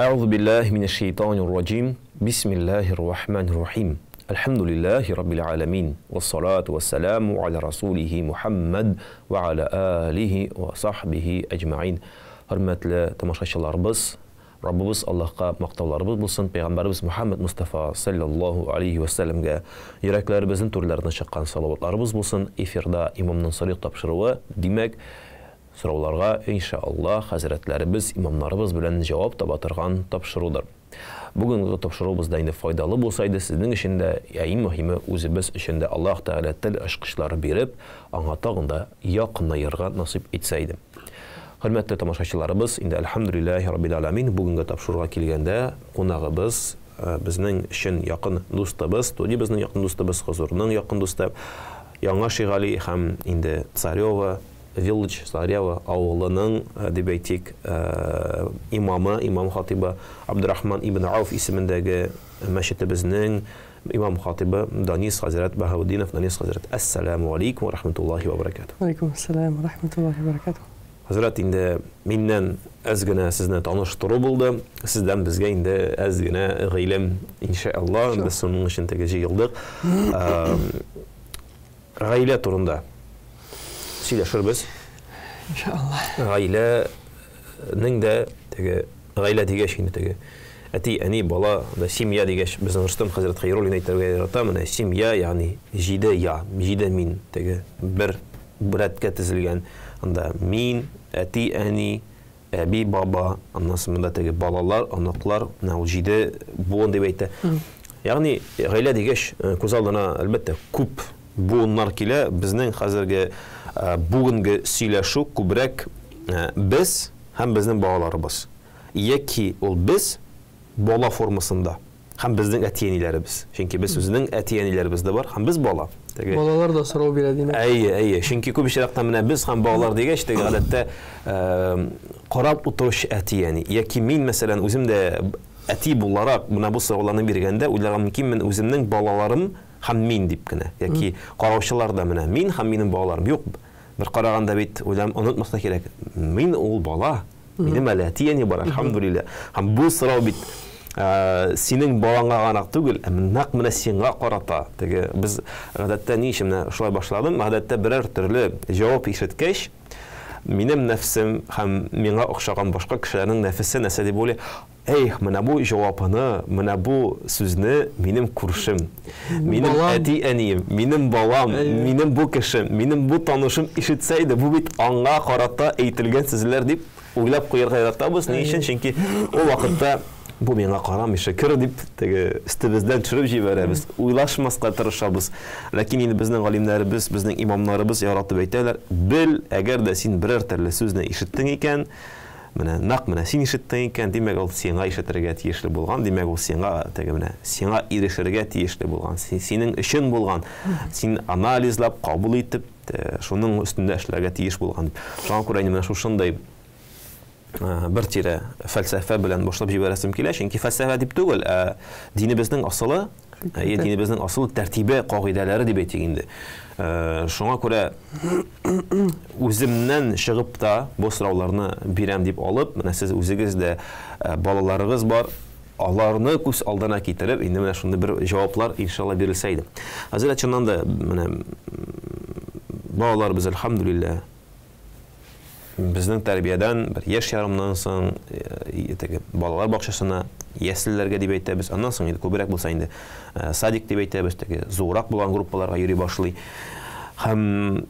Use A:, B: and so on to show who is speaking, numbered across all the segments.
A: Әгъузу биллаһи минәш шәйтанир раҗим. Бисмиллаһир рахманир рахим. Әлхәмдүлиллаһи раббил аламин. Вассалату вассаламу аля расулихи Мухаммад ва аля алихи ва сахбихи әҗмәин. Хөрмәтле тамашачыларыбыз, Раббыбыз Аллаһка мактауларыбыз булсын, пәйгамбәребез Мухаммад Мустафа саллаллаһу алейхи ва сәлләмгә йөрәкләребезнең түрләренә чыккан салаватларыбыз булсын. Эфирда имамның сарык тапшыруы, димәк, сорауларга, иншаллаһ, хәзрәтләребез, имамнарыбыз белән җавап таба торган тапшырудыр. Бүгенге тапшыруыбыз да инде файдалы булса иде сезнең өчен дә, ә иң мөһиме үзебез өчен дә Аллаһ Тәгалә тел ачкычлары биреп, аңа тагын да якынаерга насыйп итсә иде. Хөрмәтле тамашачыларыбыз, инде әлхәмдүлилләһи раббил аламин, бүгенге тапшыруга килгәндә кунагыбыз безнең өчен якын дустыбыз, студиябезнең якын дустыбыз, Хозурның якын дусты, Яңа Шигали һәм инде Царево Village, Царево авылының, дип әйтик, имамы, имам хатибы Абдурахман ибн Ауф исемендәге мәчетебезнең имам хатибы Данис хәзрәт Баһаутдинов. Данис хәзрәт, әссәламу алейкум ва рахматуллахи ва баракатуһ.
B: Алейкум ассалам ва рахматуллахи ва баракатуһ.
A: Хәзрәт, инде миннән әз генә сезне таныштыру булды. Сездән безгә инде әз генә гыйлем, иншаллаһ, без шуның өчен теге җыелдык. Гаилә турында сөйләшербез.
B: Иншаллаһ.
A: Гаиләнең дә теге гаилә дигәч инде теге әти, әни, бала, да семья дигәч, безнең Рөстәм хәзрәт Хәйруллин әйтергә ярата, менә семья, ягъни җиде я, җиде мин, теге бер рәткә тезелгән. Анда мин, әти, әни, әби, баба, аннан соң монда теге балалар, оныклар, менә ул җиде буын дип әйтә. Ягъни гаилә дигәч, күз алдына әлбәттә күп буыннар килә. Безнең хәзерге бүгенге сөйләшү күбрәк без һәм безнең балаларыбыз. Яки ул без бала формасында һәм безнең әти-әниләребез. Чөнки без үзенең әти-әниләребез дә бар һәм без бала.
B: Теге Балалар да сорау бирә, димәк.
A: Әйе, әйе. Чөнки күп очракта менә без һәм балалар дигәч, теге гадәттә карап утыручы әти-әни. Яки мин, мәсәлән, үзем дә әти буларак менә бу сорауларны биргәндә уйларга мөмкин, мин үземнең балаларым һәм мин дип кенә. Яки караучылар да менә мин һәм минем балаларым. Юк, бер караганда бит уйлам, онытмаска кирәк. Мин ул бала. Минем әле әти-әни бар, әлхәмдүлилләһ. Һәм бу сорау бит синең балаңа гына түгел, ә нәкъ менә сиңа карата. Теге без гадәттә ни өчен менә шулай башладым? Гадәттә берәр төрле җавап ишеткәч, минем нәфсем һәм миңа охшаган башка кешеләрнең нәфесе нәрсә дип уйлый? Эх, менә бу җавапны, менә бу сүзне минем күршем, минем әти-әнием, минем балам, минем бу кешем, минем бу танышым ишетсә иде, бу бит аңа карата әйтелгән сүзләр дип уйлап куярга яратабыз. Ни өчен? Чөнки ул вакытта бу миңа карамый, шөкер дип, теге өстебездән төшереп җибәрәбез, уйлашмаска тырышабыз. Ләкин инде безнең галимнәребез, безнең имамнарыбыз яратып әйтәләр, бел, әгәр дә син берәр төрле сүзне ишеттең икән, менә нәкъ менә син ишеттең икән, димәк, ул сиңа ишетергә тиешле булган, димәк, ул сиңа теге менә сиңа ирешергә тиешле булган, синең өчен булган, син анализлап, кабул итеп, шуның өстендә эшләргә тиеш булган. Шуңа күрә инде менә шушындай бер тирә фәлсәфә белән башлап җибәрәсем килә, чөнки фәлсәфә дип түгел, ә динебезнең асылы, динебезнең асылы тәртибе, кагыйдәләре дип әйтик инде. Шуңа күрә үземнән чыгып та бу сорауларны бирәм дип алып, менә сез үзегез дә балаларыгыз бар, аларны күз алдына китереп, инде менә шундый бер җаваплар иншалла бирелсә иде. Хәзрәт, чыннан да менә балаларыбыз, әлхәмдүлилләһ, безнең тәрбиядән бер яшь ярымнан соң теге балалар бакчасына, яслеләргә дип әйтәбез, аннан соң инде күбрәк булса инде садик дип әйтәбез, теге зуррак булган группаларга йөри башлый. Һәм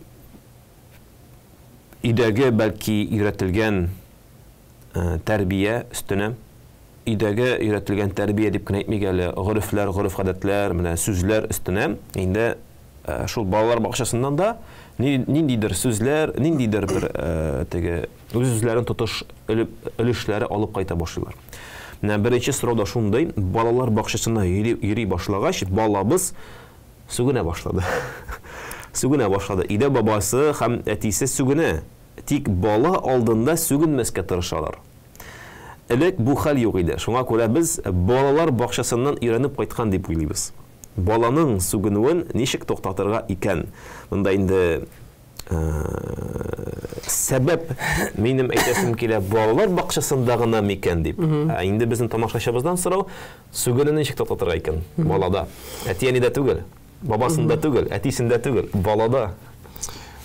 A: өйдәге бәлки өйрәтелгән тәрбия өстенә, өйдәге өйрәтелгән тәрбия дип кенә әйтмик әле, горефләр, гореф-гадәтләр, менә сүзләр өстенә инде шул балалар бакчасыннан да ниндидер сүзләр, ниндидер бер теге үз-үзләрен тотыш өлешләре алып кайта башлыйлар. Менә беренче сорау да шундый, балалар бакчасына йөри башлагач, балабыз сүгенә башлады. Сүгенә башлады. Өйдә бабасы һәм әтисе сүгенә. Тик бала алдында сүгенмәскә тырышалар. Элек бу хәл юк иде. Шуңа күрә без балалар бакчасыннан өйрәнеп кайткан дип уйлыйбыз. Баланың сүгенүен ничек туктатырга икән? Монда инде Сәбәп минем әйтәсем килә балалар бакчасында гына микән дип. Ә инде безнең тамашачыбыздан сорау, сүгенүне ничек туктатырга икән балада? Әти-әнидә түгел, бабасында түгел, әтисендә түгел, балада.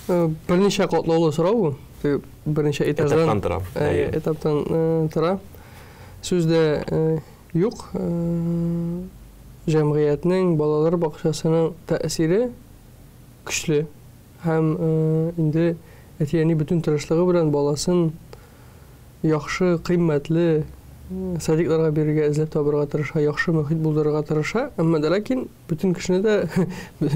B: Берничә катлаулы сорау бу. Берничә этаждан
A: этаптан тора.
B: Этаптан тора. Сүз дә юк. Җәмгыятьнең, балалар бакчасының тәэсире көчле. Һәм инде әти-әни бөтен тырышлыгы белән баласын яхшы, кыйммәтле садикларга бирергә, эзләп табырга тырыша, яхшы мөхит булдырырга тырыша. Әмма дә ләкин бөтен кешене дә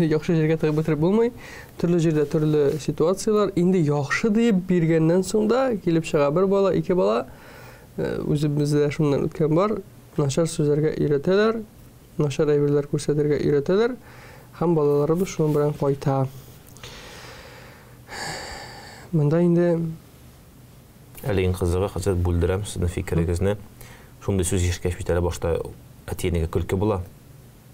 B: яхшы җиргә тыгып бетереп булмый. Төрле җирдә төрле ситуацияләр. Инде яхшы диеп биргәннән соң да килеп чыга бер бала, ике бала, үзебездә шуннан үткән бар, начар сүзләргә өйрәтәләр, начар әйберләр күрсәтергә өйрәтәләр һәм балаларыбыз шуның белән кайта. Монда инде
A: Әле иң кызыгы, хәзрәт, бүлдерәм сезнең фикерегезне. Шундый сүз ишеткәч бит әле башта әти-әнигә көлке була.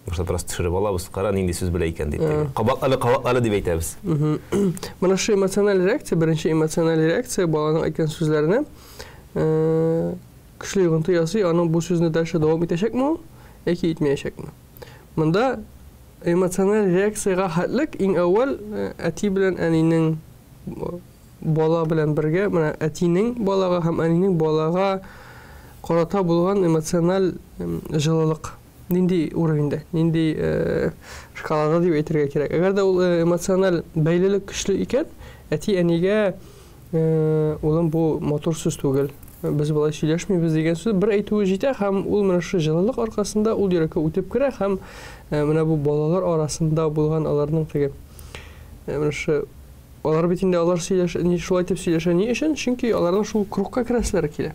A: Башта бераз төшереп алабыз, кара нинди сүз белә икән дип. Кабатла әле, кабатла әле дип әйтәбез.
B: Менә шул эмоциональ реакция, беренче эмоциональ реакция баланың әйткән сүзләренә көчле йогынты ясый, аның бу сүзне дальше дәвам итәчәкме ул, яки итмәячәкме. Монда эмоциональ реакциягә хәтлек иң әүвәл әти белән әнинең бала белән бергә, менә әтинең балага һәм әнинең балага карата булган эмоциональ җылылык нинди уровеньдә, нинди шкалада дип әйтергә кирәк. Әгәр дә ул эмоциональ бәйлелек көчле икән, әти-әнигә Улым, бу матур сүз түгел. Без болай сөйләшмибез дигән сүз бер әйтүе җитә һәм ул менә шушы җылылык аркасында ул йөрәккә үтеп керә һәм менә бу балалар арасында булган аларның теге менә шушы алар бит инде алар сөйләш, шулай итеп сөйләшә ни өчен? Чөнки аларның шул кругка керәселәре килә.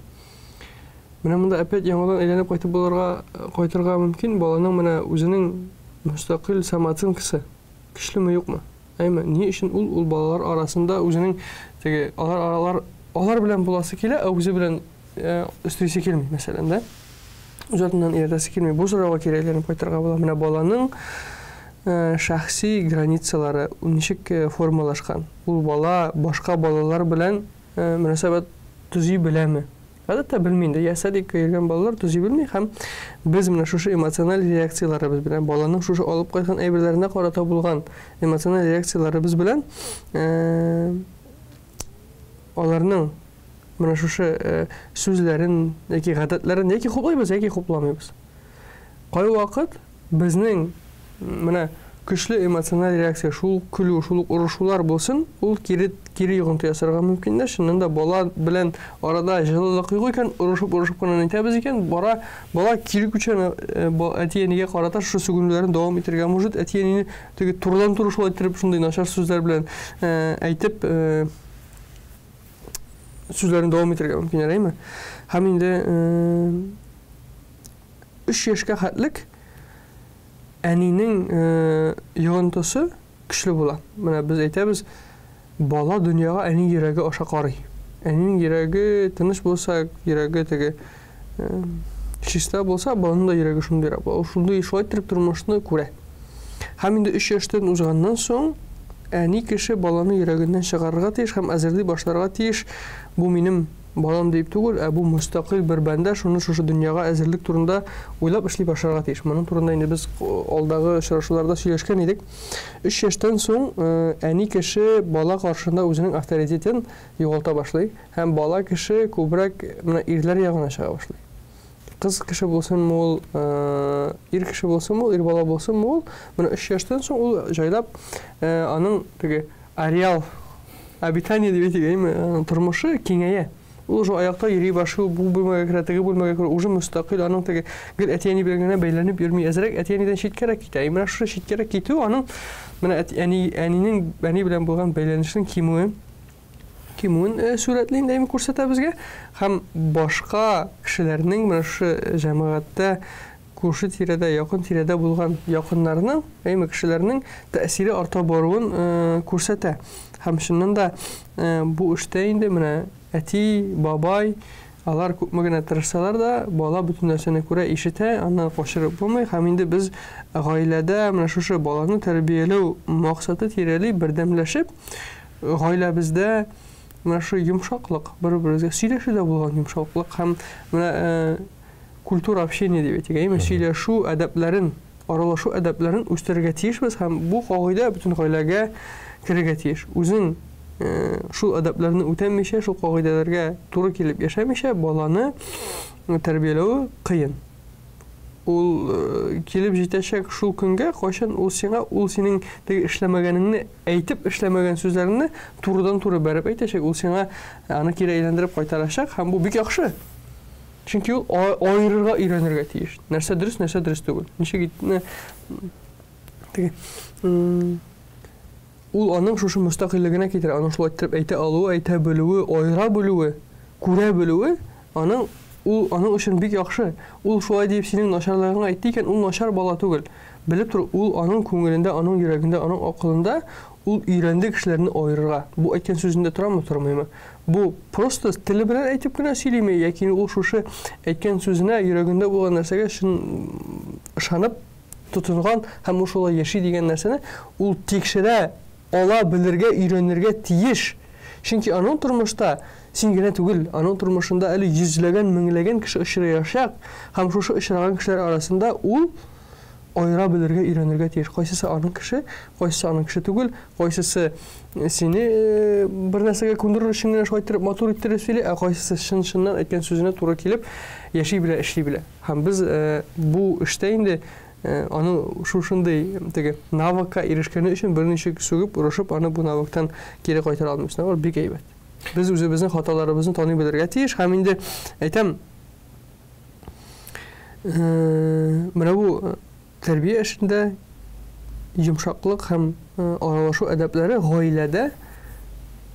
B: Менә монда опять яңадан әйләнеп кайтып булырга кайтырга мөмкин баланың менә үзенең мөстәкыйль самооценкасы көчлеме юкмы? Әйме, ни өчен ул ул балалар арасында үзенең теге алар аралар алар белән буласы килә, ә үзе белән өстисе килми, мәсәлән, да? Үз артыннан ияртәсе килми. Бу сорауга кире әйләнеп кайтырга була. Менә баланың шәхси границалары ничек формалашкан? Ул бала башка балалар белән мөнәсәбәт төзи беләме? Гадәттә белми инде. Я садикка йөргән балалар төзи белми һәм без менә шушы эмоциональ реакцияләребез белән, баланың шушы алып кайткан әйберләренә карата булган эмоциональ реакцияләребез белән аларның менә шушы сүзләрен яки гадәтләрен яки хуплыйбыз, яки хупламыйбыз. Кайвакыт безнең менә көчле эмоциональ реакция, шул ук көлү, шул ук орышулар булсын, ул кире кире йогынты ясарга мөмкин дә. Чыннан да бала белән арада җылылык юк икән, орышып-орышып кына әйтәбез икән, бара бала кире күчә, әти-әнигә карата шушы сүгенүләрен дәвам итәргә может, әти-әнине теге турыдан-туры шулай иттереп шундый начар сүзләр белән әйтеп сүзләрен дәвам итәргә мөмкин, әйеме? Һәм инде 3 яшькә хәтлек әнинең йогынтысы көчле була. Менә без әйтәбез, бала дөньяга әни йөрәге аша карый. Әнинең йөрәге тыныч булса, йөрәге теге чиста булса, баланың да йөрәге шундыйрак була. Ул шундый шулай итеп тормышны күрә. Һәм инде 3 яшьтән узганнан соң әни кеше баланы йөрәгеннән чыгарырга тиеш һәм әзерли башларга тиеш. Бу минем балам диеп түгел, ә бу мөстәкыйль бер бәндә, шуны шушы дөньяга әзерлек турында уйлап эшли башларга тиеш. Моның турында инде без алдагы очрашуларда сөйләшкән идек. 3 яшьтән соң әни кеше бала каршында үзенең авторитетын югалта башлый һәм бала кеше күбрәк менә ирләр ягына чыга башлый. Кыз кеше булсынмы ул, ир кеше булсынмы ул, ир бала булсынмы ул, менә 3 яшьтән соң ул җайлап аның теге ареал обитание дип әйтик, әйме, тормышы киңәя. Ул уже аякта йөри башлый, бу бүлмәгә керә, теге бүлмәгә керә, уже мөстәкыйль, аның теге гел әти-әни белән генә бәйләнеп йөрми, әзрәк әти-әнидән читкәрәк китә. Менә шушы читкәрәк китү аның менә әти-әни, әнинең әни белән булган бәйләнешенең кимүе, кимүен сурәтли инде, әйме, күрсәтә безгә. Һәм башка кешеләрнең менә шушы җәмәгатьтә, күрше тирәдә, якын тирәдә булган якыннарның, әйме, кешеләрнең тәэсире арта баруын күрсәтә. Һәм чыннан да бу эштә инде менә әти, бабай, алар күпме генә тырышсалар да, бала бөтен нәрсәне күрә, ишетә, аннан качырып булмый. Һәм инде без гаиләдә менә шушы баланы тәрбияләү максаты тирәли бердәмләшеп, гаиләбездә менә шу йомшаклык, бер-беребезгә сөйләшүдә булган йомшаклык һәм менә культура общения дип әйтик, әйеме, сөйләшү әдәпләрен, аралашу әдәпләрен үстерергә тиешбез һәм бу кагыйдә бөтен гаиләгә керергә тиеш. Үзең шул әдәпләрне үтәмичә, шул кагыйдәләргә туры килеп яшәмичә, баланы тәрбияләве кыен. Ул килеп җитәчәк шул көнгә, кайчан ул сиңа, ул синең теге эшләмәгәнеңне әйтеп эшләмәгән сүзләреңне турыдан-туры бәреп әйтәчәк, ул сиңа аны кире әйләндереп кайтарачак һәм бу бик яхшы. Чөнки ул аерырга өйрәнергә тиеш. Нәрсә дөрес, нәрсә дөрес түгел. Ничек итне теге ул аның шушы мөстәкыйльлегенә китерә, аның шулай иттереп әйтә алуы, әйтә белүе, аера белүе, күрә белүе аның ул аның өчен бик яхшы. Ул шулай диеп синең начарлыгыңны әйтте икән, ул начар бала түгел. Белеп тор, ул аның күңелендә, аның йөрәгендә, аның акылында ул өйрәнде кешеләрне аерырга. Бу әйткән сүзендә торамы, тормыймы? Бу просто теле белән әйтеп кенә сөйлиме, яки ул шушы әйткән сүзенә, йөрәгендә булган нәрсәгә чын ышанып тотынган һәм ул шулай яши дигән нәрсәне ул тикшерә ала белергә, өйрәнергә тиеш. Чөнки аның тормышта син генә түгел, аның тормышында әле йөзләгән, меңләгән кеше очраячак һәм шушы очраган кешеләр арасында ул аера белергә, өйрәнергә тиеш. Кайсысы аның кеше, кайсысы аның кеше түгел, кайсысы сине бер нәрсәгә күндерер өчен генә шулай иттереп, матур иттереп сөйли, ә кайсысы чын-чыннан әйткән сүзенә туры килеп яши белә, эшли белә. Һәм без бу эштә инде аны шушындый теге навыкка ирешкәне өчен берничек сүгеп, орышып аны бу навыктан кире кайтара алмыйбыз. Ул бик әйбәт. Без үзебезнең хаталарыбызны таный белергә тиеш һәм инде әйтәм, менә бу тәрбия эшендә йомшаклык һәм аралашу әдәпләре гаиләдә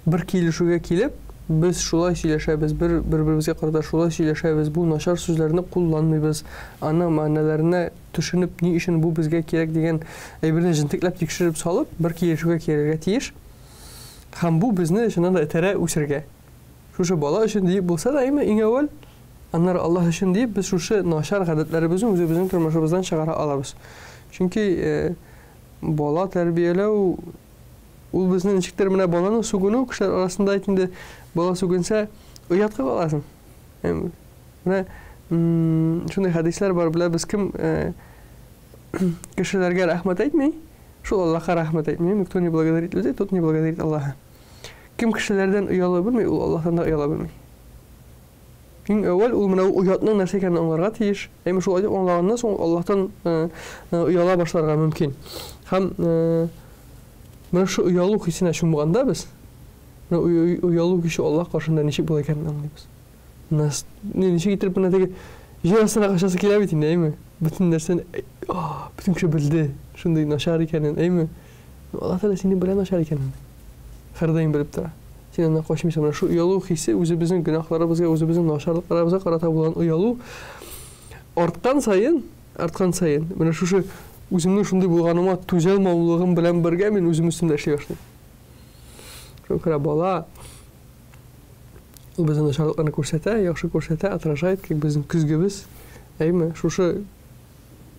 B: бер килешүгә килеп, без шулай сөйләшәбез, бер бер-беребезгә карата шулай сөйләшәбез, бу начар сүзләрне кулланмыйбыз, аның мәгънәләренә төшенеп, ни өчен бу безгә кирәк дигән әйберне җентекләп тикшереп салып, бер килешүгә килергә тиеш. Һәм бу безне чыннан да этәрә үсергә. Шушы бала өчен диеп булса да, әйме, иң әүвәл, аннары Аллаһ өчен диеп, без шушы начар гадәтләребезне үзебезнең тормышыбыздан чыгара алабыз. Чөнки бала тәрбияләү ул безне ничектер менә баланы сүгенү кешеләр арасында әйт инде, бала сүгенсә, оятка каласың. Менә шундый хәдисләр бар, беләбез, кем кешеләргә рәхмәт әйтми, шул Аллаһка рәхмәт әйтми. Кто не благодарит людей, тот не благодарит Аллаһа. Кем кешеләрдән ояла белми, ул Аллаһтан да ояла белми. Иң әүвәл ул менә оятның нәрсә икәнен аңларга тиеш. Әмма шул аңлаганнан соң Аллаһтан ояла башларга мөмкин. Һәм менә шу оялу хисенә чумганда без, менә оялу хисе Аллаһ каршында ничек була икәнен аңлыйбыз. Нас, ничек итеп менә теге җир астына качасы килә бит инде, әйме? Бөтен нәрсәне, бөтен кеше белде, шундый начар икәнен, әйме? Аллаһ Тәгалә сине белә начар икәнен. Һәрдаим белеп тора. Син аннан качмыйсың. Менә шу оялу хисе үзебезнең гөнаһларыбызга, үзебезнең начарлыкларыбызга карата булган оялу арткан саен, арткан саен, менә шушы үземнең шундый булганыма түзә алмаулыгым белән бергә мин үзем өстемдә эшли башлыйм. Шуңа күрә бала ул безнең начарлыкларны күрсәтә, яхшы күрсәтә, отражает, как безнең көзгебез. Әйме, шушы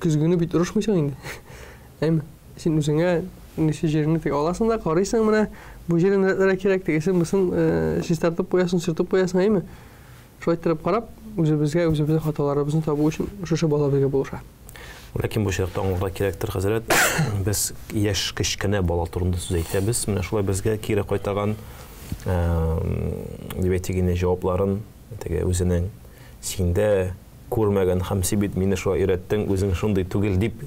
B: көзгене бит орышмыйсың инде. Әйме, син үзеңә ничә җиреңне тек аласың да, карыйсың менә, бу җирен рәтләргә кирәк, тегесен, бусын чистартып куясың, сөртеп куясың, әйме? Шулай иттереп карап, үзебезгә, үзебезнең хаталарыбызны табу өчен шушы бала безгә булыша.
A: Ләкин бу очракта аңларга кирәктер, хәзрәт, без яшь кечкенә бала турында сүз әйтәбез. Менә шулай безгә кире кайтарган, дип әйтик инде, җавапларын, теге үзенең синдә күрмәгән һәм син бит мине шулай өйрәттең, үзең шундый түгел дип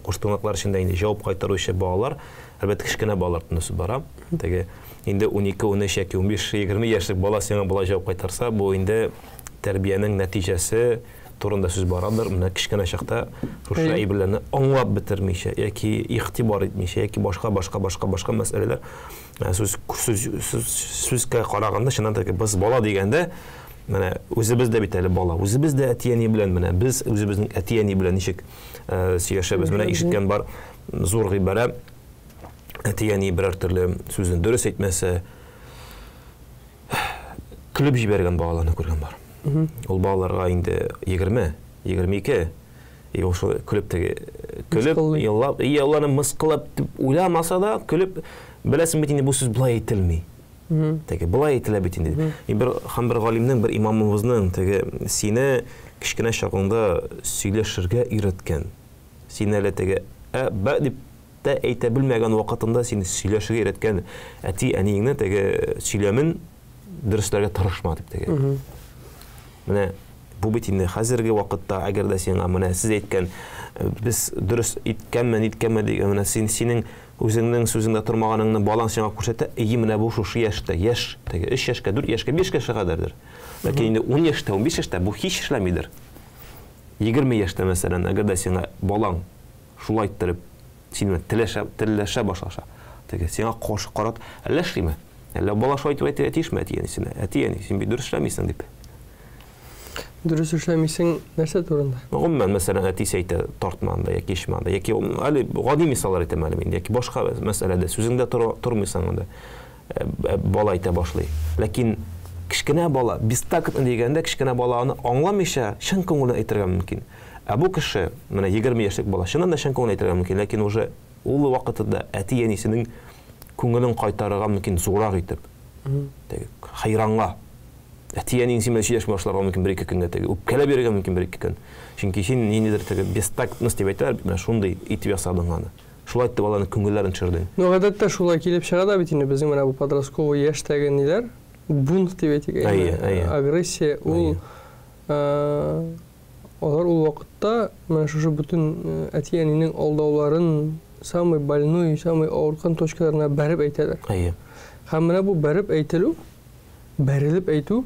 A: куштанлыклар эчендә инде җавап кайтаручы балалар, әлбәттә, кечкенә балалар турында сүз бара. Теге инде 12, 13 яки 15, 20 яшьлек бала сиңа болай җавап кайтарса, бу инде тәрбиянең нәтиҗәсе турында сүз барадыр. Менә кечкенә чакта шушы әйберләрне аңлап бетермичә яки игътибар итмичә яки башка башка башка башка мәсьәләләр сүз сүз сүзгә караганда чыннан да без бала дигәндә менә үзебез дә бит әле бала. Үзебез дә әти-әни белән менә без үзебезнең әти-әни белән ничек сөйләшәбез. Менә ишеткән бар зур гыйбарә әти-әни берәр төрле сүзне дөрес әйтмәсә көлеп җибәргән балаларны күргән бар. Ул балаларга инде 20, 22 и ул шул көлеп теге көлеп еллап, и аларны мыскыллап дип уйламаса да, көлеп Беләсең бит инде, бу сүз болай әйтелми. Теге болай әйтелә бит инде. И бер һәм бер галимнең, бер имамыбызның теге сине кечкенә чагыңда сөйләшергә өйрәткән. Син әле теге ә, бә дип тә әйтә белмәгән вакытында сине сөйләшергә өйрәткән әти-әниеңне теге сөйләмен дөресләргә тырышма дип теге. Менә бу бит инде хәзерге вакытта, әгәр дә сиңа менә сез әйткән, без дөрес иткәнме, ниткәнме дигән, менә син синең үзеңнең сүзеңдә тормаганыңны балаң сиңа күрсәтә, әйе, менә бу шушы яшьтә, яшь, теге 3 яшькә, 4 яшькә, 5 яшькә кадәрдер. Ләкин инде 10 яшьтә, 15 яшьтә бу һич эшләмидер. 20 яшьтә, мәсәлән, әгәр дә сиңа балаң шулай иттереп синең белән теләшә, телләшә башласа, теге сиңа каршы карат, әллә эшлиме? Әллә бала шулай итеп әйтергә тиешме әти-әнисенә? Әти-әни, син бит дөрес эшләмисең дип.
B: Дөрес эшләмисең нәрсә турында?
A: Гомумән, мәсәлән, әтисе әйтә, тартма анда яки эчмә анда, яки әле гади мисаллар әйтәм әле мин, яки башка мәсьәләдә сүзеңдә тормыйсың анда. Бала әйтә башлый. Ләкин кечкенә бала, бестактно дигәндә, кечкенә бала аны аңламыйча чын күңелен әйтергә мөмкин. Ә бу кеше, менә 20 яшьлек бала, чыннан да чын күңелен әйтергә мөмкин, ләкин уже ул вакытында әти-әнисенең күңелен кайтарырга мөмкин зуррак итеп. Теге хәйранга. Әти-әниең син белән сөйләшми башларга мөмкин бер-ике көнгә теге, үпкәләп йөрергә мөмкин бер-ике көн. Чөнки син ниндидер теге бестактность дип әйтәләр бит, менә шундый итеп ясадың аны. Шулай итеп аларның күңелләрен төшердең.
B: Ну, гадәттә шулай килеп чыга да бит инде безнең менә бу подростковый яшьтәге ниләр, бунт дип әйтик,
A: әйе, әйе.
B: Агрессия, ул алар ул вакытта менә шушы бөтен әти-әнинең алдауларын самый больной, самый авырткан точкаларына бәреп әйтәләр.
A: Әйе.
B: Һәм менә бу бәреп әйтелү, бәрелеп әйтү,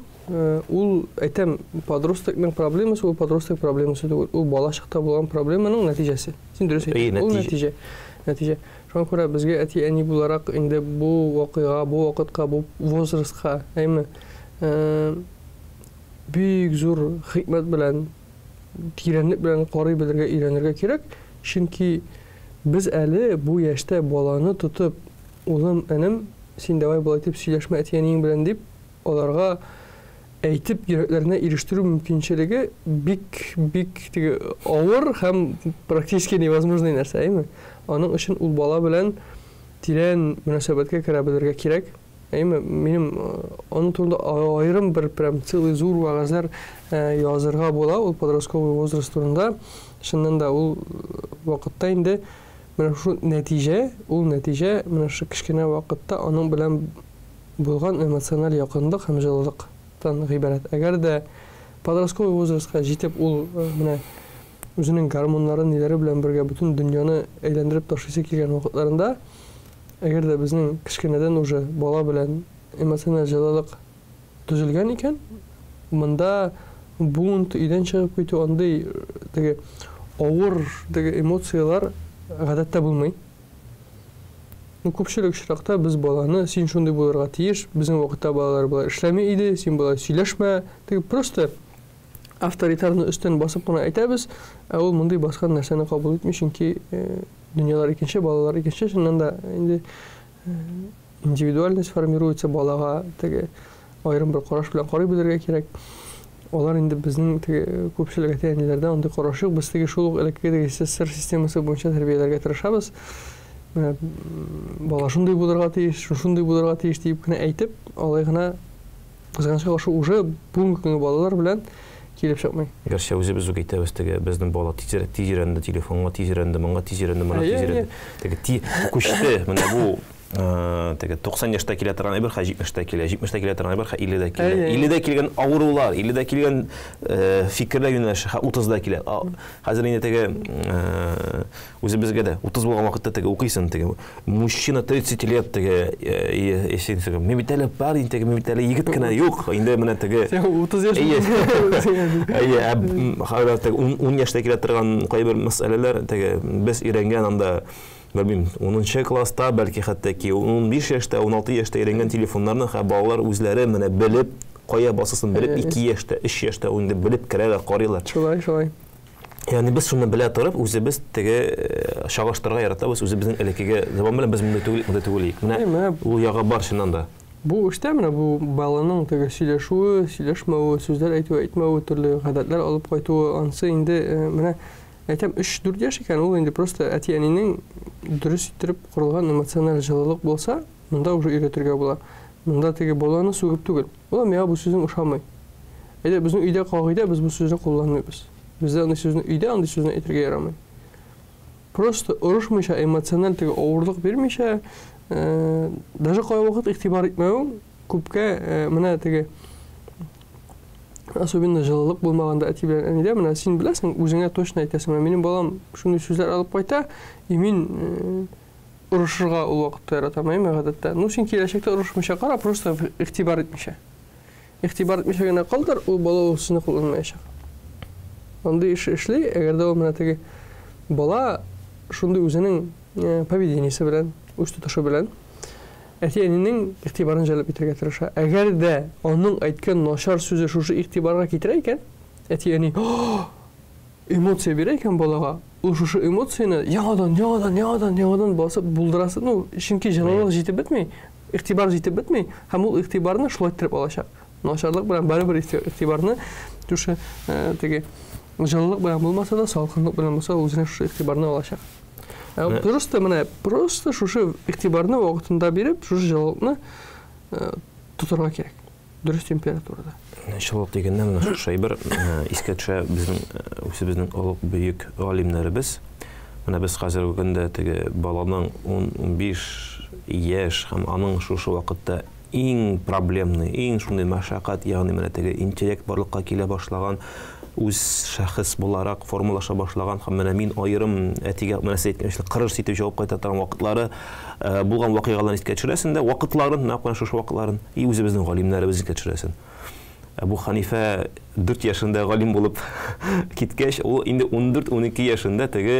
B: ул, әйтәм, подростокның проблемасы, ул подросток проблемасы түгел, ул бала чакта булган проблеманың нәтиҗәсе. Син дөрес әйттең, ул нәтиҗә. Нәтиҗә. Шуңа күрә безгә әти-әни буларак инде бу вакыйга, бу вакытка, бу возрастка, әйме, бик зур хикмәт белән, тирәнлек белән карый белергә, өйрәнергә кирәк. Чөнки без әле бу яшьтә баланы тотып, улым, энем, син давай болай дип сөйләшмә әти-әниең белән дип, аларга әйтеп йөрәкләренә ирештерү мөмкинчелеге бик, бик теге авыр һәм практически невозможный нәрсә, әйме? Аның өчен ул бала белән тирән мөнәсәбәткә керә белергә кирәк. Әйме, минем аның турында аерым бер прям целый зур вәгазьләр язырга була, ул подростковый возраст турында. Чыннан да ул вакытта инде менә шул нәтиҗә, ул нәтиҗә менә шушы кечкенә вакытта аның белән булган эмоциональ якынлык һәм җылылыктан гыйбарәт. Әгәр дә подростковый возрастка җитеп ул менә үзенең гормоннары ниләре белән бергә бөтен дөньяны әйләндереп ташлыйсы килгән вакытларында, әгәр дә безнең кечкенәдән уже бала белән эмоциональ җылылык төзелгән икән, монда бунт, өйдән чыгып китү, андый теге авыр теге эмоцияләр гадәттә булмый. Ну, күпчелек очракта без баланы, син шундый булырга тиеш, безнең вакытта балалар болай эшләми иде, син болай сөйләшмә, теге просто авторитарны өстән басып кына әйтәбез, ә ул мондый баскан нәрсәне кабул итми, чөнки дөньялар икенче, балалар икенче, чыннан да инде индивидуальность формируется, балага теге аерым бер караш белән карый белергә кирәк. Алар инде безнең теге күпчелек әти-әниләрдә андый караш юк. Без теге шул ук элеккеге теге СССР системасы буенча тәрбияләргә тырышабыз. Менә бала шундый булырга тиеш, шундый булырга тиеш дип кенә әйтеп, алай гына кызганычка каршы уже бүгенге көнге балалар белән килеп чыкмый.
A: Гәрчә үзебез үк әйтәбез, теге безнең бала тизрәк тиз өйрәнде телефонга, тиз өйрәнде моңа, тиз өйрәнде моңа, тиз өйрәнде. Теге ти күчте. Менә бу теге 90 яшьтә килә торган әйбер хәзер 70-тә килә, 70-тә килә торган әйбер хәзер 50-дә килә. 50-дә килгән авырулар, 50-дә килгән фикерләр юнәлеше хәзер 30-да килә. Хәзер инде теге үзебезгә дә 30 булган вакытта теге укыйсың, теге мужчина 30 лет теге, если мин бит әле парень, теге мин бит әле егет кенә, юк, инде менә теге
B: Син 30 яшь.
A: Әйе, хәзер теге 10 яшьтә килә торган кайбер мәсьәләләр, теге без өйрәнгән анда, белмим, 10 класста, бәлки хәтта ки 15 яшьтә, 16 яшьтә өйрәнгән телефоннарны һәм балалар үзләре менә белеп, кая басасын белеп, 2 яшьтә, 3 яшьтә инде белеп керәләр, карыйлар.
B: Шулай, шулай.
A: Ягъни без шуны белә торып, үзебез теге чагыштырырга яратабыз, үзебезнең элеккеге заман белән без мондый түгел, мондый түгел идек. Менә ул ягы бар чыннан да.
B: Бу эштә менә бу баланың теге сөйләшүе, сөйләшмәве, сүзләр әйтүе, әйтмәве, төрле гадәтләр алып кайтуы, ансы инде менә әйтәм, 3-4 яшь икән, ул инде просто әти-әнинең дөрес иттереп корылган эмоциональ җылылык булса, Монда уже өйрәтергә була. Монда теге баланы сүгеп түгел. Улым, миңа бу сүзең ошамый. Әйдә, безнең өйдә кагыйдә, без бу сүзне кулланмыйбыз. Бездә андый сүзне өйдә андый сүзне әйтергә ярамый. Просто орышмыйча, эмоциональ теге авырлык бирмичә, даже кайвакыт игътибар итмәвең күпкә менә теге особенно җылылык булмаганда әти белән әнидә менә син беләсең, үзеңә точно әйтәсең, менә минем балам шундый сүзләр алып кайта, и мин орышырга ул вакытта яратам, әйме, гадәттә. Ну, син киләчәктә орышмыйча кара, просто игътибар итмичә. Игътибар итмичә генә калдыр, ул бала ул сүзне кулланмаячак. Андый эш эшли, әгәр дә ул менә теге бала шундый үзенең поведениесе белән, үз тотышы белән әти-әнинең игътибарын җәлеп итәргә тырыша. Әгәр дә аның әйткән начар сүзе шушы игътибарга китерә икән, әти-әни эмоция бирә икән балага, ул шушы эмоцияне яңадан, яңадан, яңадан, яңадан басып булдырасы, ну, чөнки җылылык җитеп бетми, игътибар җитеп бетми, һәм ул игътибарны шулай иттереп алачак. Начарлык белән барыбер игътибарны шушы э, теге җылылык белән булмаса да, салкынлык белән булса, ул үзенә шушы игътибарны алачак. Ә просто менә просто шушы игътибарны вакытында биреп, шушы җылылыкны э, тотарга кирәк. Дөрес температурада.
A: Җылылык дигәннән менә шушы әйбер искә төшә безнең үзебезнең олуг бөек галимнәребез. Менә без хәзерге көндә теге баланың 10-15 яшь һәм аның шушы вакытта иң проблемный, иң шундый мәшәкать, ягъни менә теге интеллект барлыкка килә башлаган, үз шәхес буларак формалаша башлаган һәм менә мин аерым әтигә менә сез әйткәнчә кырыс итеп җавап кайта торган вакытлары булган вакыйгаларны искә төшерәсең дә, вакытларын, нәкъ менә шушы вакытларын, и үзебезнең галимнәребезне искә төшерәсең. Әбу Ханифә 4 яшендә галим булып киткәч, ул инде 14-12 яшендә теге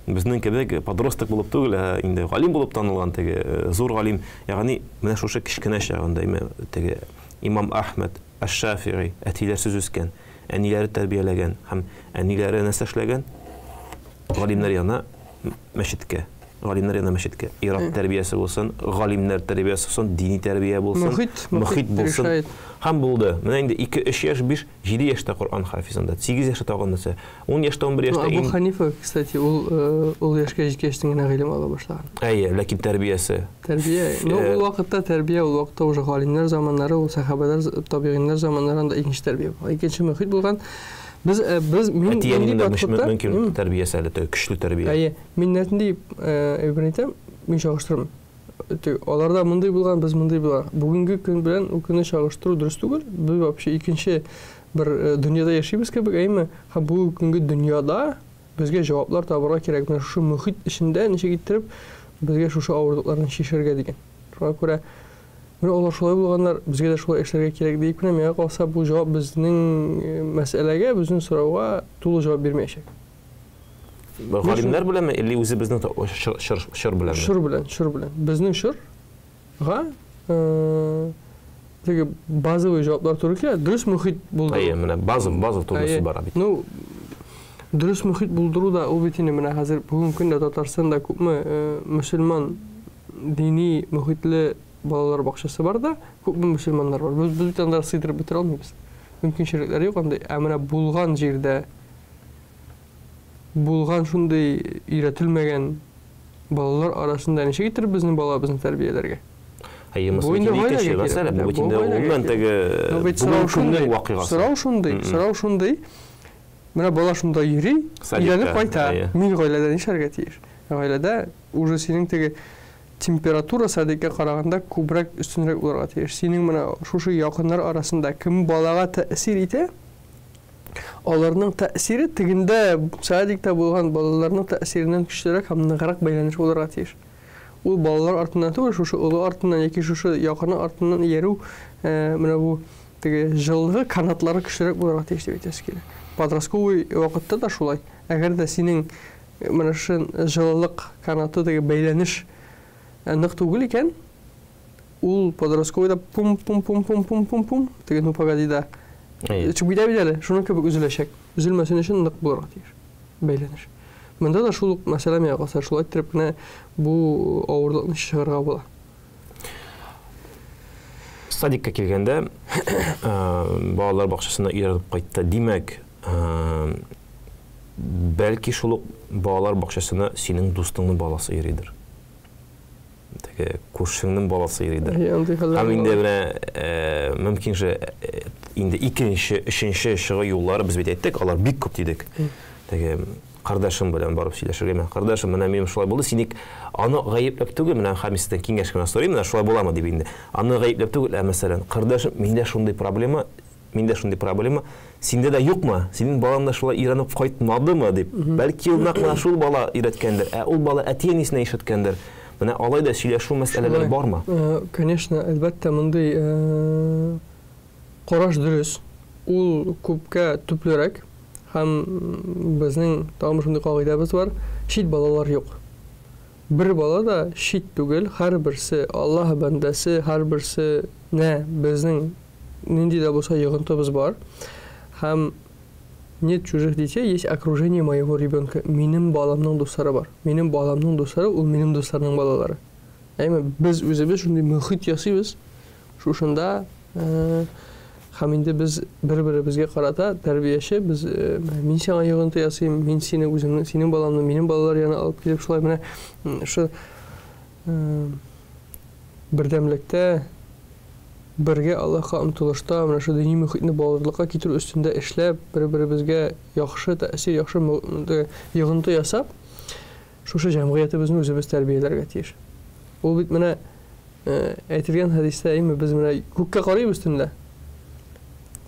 A: безнең кебек подросток булып түгел, ә инде галим булып танылган теге э, зур галим. Ягъни менә шушы кечкенә чагында теге Имам Ахмед Аш-Шафигый әтиләрсез үскән, әниләре тәрбияләгән һәм әниләре нәрсә эшләгән? Галимнәр янына мәчеткә. Галимнәр янына мәчеткә. Ир-ат тәрбиясе булсын, галимнәр тәрбиясе булсын, дини тәрбия булсын,
B: мохит, мохит
A: булсын. Һәм булды. Менә инде 2, 3 яшь, 5, 7 яшьтә Коръән хафизында, 8 яшьтә тагын нәрсә, 10 яшьтә, 11 яшьтә.
B: Абу Ханифа, кстати, ул э, ул яшькә җиткәч генә гыйлем ала башлаган.
A: Әйе, ләкин тәрбиясе.
B: Тәрбия, ну э, ул вакытта тәрбия, ул вакытта уже галимнәр заманнары, ул сәхабәләр, табигыйннәр заманнары анда икенче тәрбия булган, икенче мохит булган.
A: Без э, без мин Әти-әнинең дә мөмкин тәрбиясе әле көчле тәрбия.
B: Әйе, мин нинди әйбер әйтәм, мин чагыштырмыйм. Аларда мондый булган, без мондый булган. Бүгенге көн белән ул көнне чагыштыру дөрес түгел. Без вообще икенче бер дөньяда яшибез кебек, әйеме? Һәм бүгенге көнге дөньяда безгә җаваплар табырга кирәк. Менә шушы мөхит эчендә ничек иттереп безгә шушы авырлыкларны чишәргә дигән. Шуңа күрә Менә алар шулай булганнар, безгә дә шулай эшләргә кирәк диеп кенә, миңа калса, бу җавап безнең э, мәсьәләгә, безнең сорауга тулы җавап бирмәячәк.
A: Галимнәр беләнме или үзебезнең чор, чор беләнме?
B: Чор белән, чор белән. Безнең чорга э, теге базовый җаваплар туры килә. Дөрес мөхит булдыру.
A: Әйе, менә база, база турысы бара бит.
B: Ну, дөрес мөхит булдыру да ул бит инде менә хәзер бүгенге көндә Татарстанда күпме э, мөселман дини мөхитле балалар бакчасы бар да, күпме мөселманнар бар. Без, без бит анда сыйдырып бетерә алмыйбыз. Мөмкинчелекләр юк андый. Ә менә булган җирдә булган шундый өйрәтелмәгән балалар арасында ничек иттереп безнең балабызны тәрбияләргә?
A: Әйе, бу инде икенче мәсьәлә, бу бит инде гомумән теге
B: бүгенге көннең вакыйгасы. Сорау шундый, сорау шундый. Менә бала шунда йөри, өйләнеп кайта. Мин гаиләдә нишләргә тиеш? Гаиләдә уже синең теге температура садикка караганда күбрәк өстенрәк булырга тиеш. Синең менә шушы якыннар арасында кем балага тәэсир итә, аларның тәэсире тегендә садикта булган балаларның тәэсиреннән көчлерәк һәм ныграк бәйләнеш булырга тиеш. Ул балалар артыннан түгел, шушы олы артыннан яки шушы якыны артыннан иярү, э, менә бу теге җылы канатлары көчлерәк булырга тиеш дип әйтәсе килә. Подростковый вакытта да шулай. Әгәр дә синең менә шушы җылылык канаты теге бәйләнеш нык түгел икән, ул подростковыйда пум-пум-пум-пум-пум-пум-пум, теге ну погодида чыгып китә бит әле, шуның кебек өзеләчәк. Өзелмәсен өчен нык булырга тиеш бәйләнеш. Монда да шул ук мәсьәлә миңа калса, шулай иттереп кенә бу авырлыкны чыгарга була.
A: Садикка килгәндә, балалар бакчасына өйрәнеп кайтты. Димәк, бәлки шул ук балалар бакчасына синең дустыңның баласы йөридер. Теге күршеңнең баласы йөридер. Һәм инде менә мөмкин же инде икенче, өченче чыгу юллары без бит әйттек, алар бик күп дидек. Теге кардәшем белән барып сөйләшергә, менә кардәшем, менә минем шулай булды, сине аны гаепләп түгел, менә һәм сездән киңәш кенә сорыйм, менә шулай буламы дип инде. Аны гаепләп түгел, ә мәсәлән, кардәшем, миндә шундый проблема, миндә шундый проблема, синдә дә юкмы? Синең балаң да шулай өйрәнеп кайтмадымы дип. Бәлки ул нәкъ менә шул бала өйрәткәндер, ә ул бала әти-әнисенә ишеткәндер. Менә алай да сөйләшү мәсьәләләре бармы?
B: Конечно, әлбәттә, мондый караш дөрес. Ул күпкә төплерәк һәм безнең тагын шундый кагыйдәбез бар, чит балалар юк. Бер бала да чит түгел, һәрберсе Аллаһ бәндәсе, һәрберсенә безнең нинди дә булса йогынтыбыз бар. Һәм нет чужих детей, есть окружение моего ребенка. Минем баламның дуслары бар. Минем баламның дуслары ул минем дусларның балалары. Әйме, без үзебез шундый мөхит ясыйбыз. Шушында һәм инде без бер-беребезгә карата тәрбияче, без мин сиңа йогынты ясыйм, мин сине үземнең, синең баламны минем балалар янына алып килеп, шулай менә шу бердәмлектә бергә Аллаһка омтылышта, менә шу дини мөхитне барлыкка китерү өстендә эшләп, бер-беребезгә яхшы тәэсир, яхшы йогынты ясап, шушы җәмгыятебезне үзебез тәрбияләргә тиеш. Ул бит менә әйтелгән хәдистә, әйме, без менә күккә карыйбыз төнлә.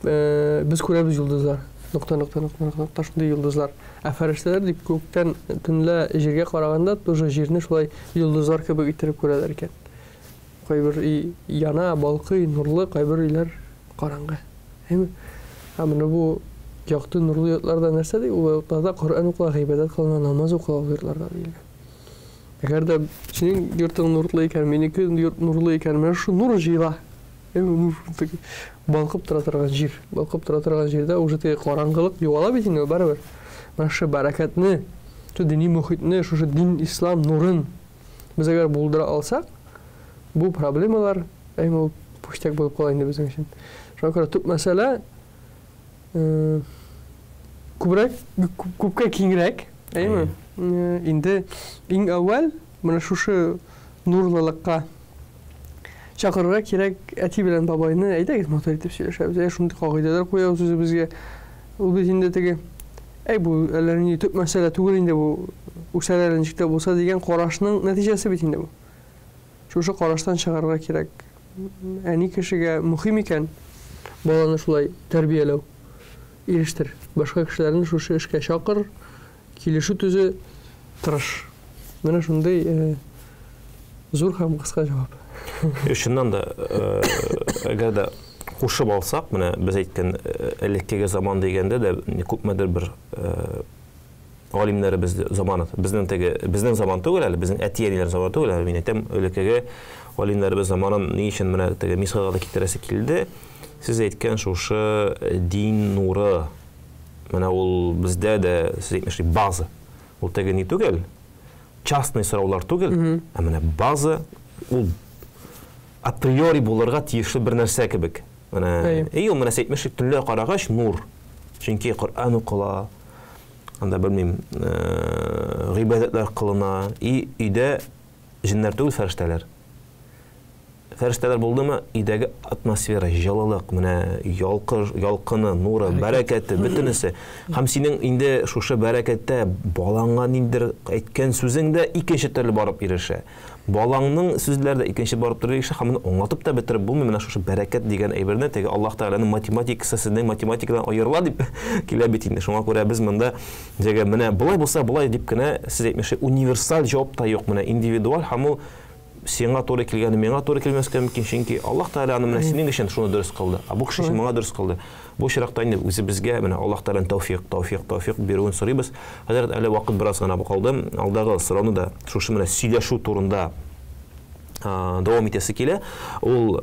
B: Без күрәбез йолдызлар. Нокта, нокта, нокта, нокта, нокта, шундый йолдызлар. Ә фәрештәләр дип күктән төнлә җиргә караганда тоже җирне шулай йолдызлар кебек иттереп күрәләр икән. Кайбер өй яна, балкый, нурлы, кайбер өйләр караңгы. Әйме? Ә менә бу якты нурлы йортларда нәрсә ди? Ул йортларда Коръән укыла, гыйбадәт кылына, намаз укыла ул йортларда диелгән. Әгәр дә синең йортың нурлы икән, минеке йорт нурлы икән, менә шушы нур җыела. Әйме, нур балкып тора торган җир. Балкып тора торган җирдә уже теге караңгылык югала бит инде барыбер. Менә шушы бәрәкәтне, шушы дини мөхитне, шушы дин ислам нурын без әгәр булдыра алсак, бу проблемалар, әйме, ул пустяк булып кала инде безнең өчен. Шуңа күрә төп мәсьәлә күбрәк, күпкә киңрәк, әйме? Инде иң әүвәл менә шушы нурлылыкка чакырырга кирәк әти белән бабайны, әйдәгез матур итеп сөйләшәбез, әй шундый кагыйдәләр куябыз үзебезгә. Ул бит инде теге, әй бу әллә нинди төп мәсьәлә түгел инде бу, үсәр әле ничек тә булса дигән карашның нәтиҗәсе бит инде бу. Шушы караштан чыгарырга кирәк. Әни кешегә мөһим икән баланы шулай тәрбияләү, ирештер. Башка кешеләрне шушы эшкә чакыр, килешү төзе, тырыш. Менә шундый зур һәм кыска җавап.
A: Чыннан да, әгәр дә кушып алсак, менә без әйткән элеккеге заман дигәндә дә күпмедер бер галимнәребез заманы, безнең теге, безнең заман түгел әле, безнең әти-әниләр заманы түгел әле, мин әйтәм, элеккеге галимнәребез заманын ни өчен менә теге мисалга да китерәсе килде. Сез әйткән шушы дин нуры, менә ул бездә дә, сез әйтмешли, база. Ул теге ни түгел, частный сораулар түгел, ә менә база, ул априори булырга тиешле бер нәрсә кебек. Менә, и ул менә сез әйтмешли, төнлә карагач нур. Чөнки Коръән укыла, анда белмим, гыйбадәтләр кылына, и өйдә җеннәр түгел, фәрештәләр. Фәрештәләр булдымы, өйдәге атмосфера, җылылык, менә ялкыш, ялкыны, нуры, бәрәкәте, бөтенесе. Һәм синең инде шушы бәрәкәттә балаңа ниндидер әйткән сүзең дә икенче төрле барып ирешә. Балаңның сүзләре дә икенче барып ирешә, һәм моны аңлатып та бетереп булмый. Менә шушы бәрәкәт дигән әйберне теге Аллаһ Тәгаләнең математикасы сезнең математикадан аерыла дип килә бит инде. Шуңа күрә без монда теге менә болай булса болай дип кенә, сез әйтмешли, универсаль җавап та юк, менә индивидуаль һәм ул сиңа туры килгәне миңа туры килмәскә мөмкин, чөнки Аллаһ Тәгалә аны менә синең өчен шуны дөрес кылды, ә бу кеше өчен моңа дөрес кылды. Бу очракта инде үзебезгә менә Аллаһ Тәгаләнең тәүфик, тәүфик, тәүфик бирүен сорыйбыз. Хәзрәт, әле вакыт бераз гына калды. Алдагы сорауны да шушы менә сөйләшү турында дәвам итәсе килә. Ул